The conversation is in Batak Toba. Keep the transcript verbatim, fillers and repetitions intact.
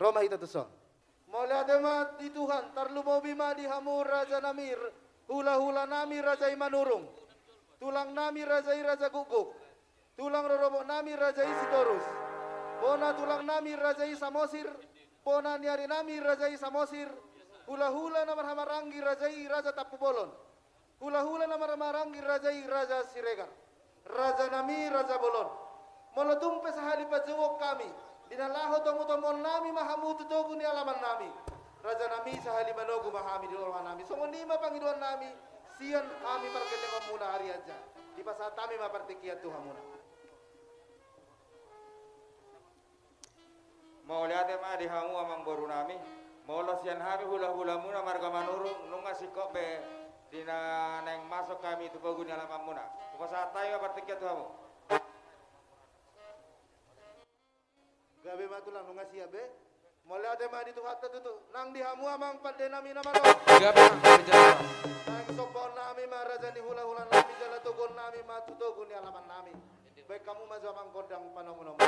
Ro ma hita tuson. Mauliate ma di Tuhan, tarlumobi ma di hamu raja nami, hula-hula nami raja i Manurung, tulang nami raja i Raja Gukguk, tulang rorobot nami raja i Sitorus, bona tulang nami raja i Samosir, bona ni ari nami raja i Samosir, hula-hula na marhamaranggi raja i Raja Tampubolon, hula-hula na marhamaranggi raja i Raja Siregar, raja nami Raja Bolon. Molo tung pe sahali pajouon hami, di na laho tomu-tomuon nami ma hamu tu togu ni alaman nami, raja nami, sahali manogu ma hami di roha nami. Songon i ma pangidoan nami sian hami pargellengon muna Arianja. Dipasahat hami ma partingkian tu hamuna. Mauliate ma di hamu amang boru nami. Molo sian hami hula-hula muna marga Manurung, nunga singkop be di na naeng masuk hami tu pogu ni alaman muna. Hupasahat hami ma partingkian tu hamu. Gabe ma tulang, nunga siap be. Mauliate ma di Tuhanta tutu. Nang di hamu amang pande nami na malo. Gabe ma, gabe jala. Nang sombaon nami ma raja ni hula-hula nami, jala toguon nami ma tu togu ni alaman nami. Baen hamu ma jo amang gondang panomu-nomu.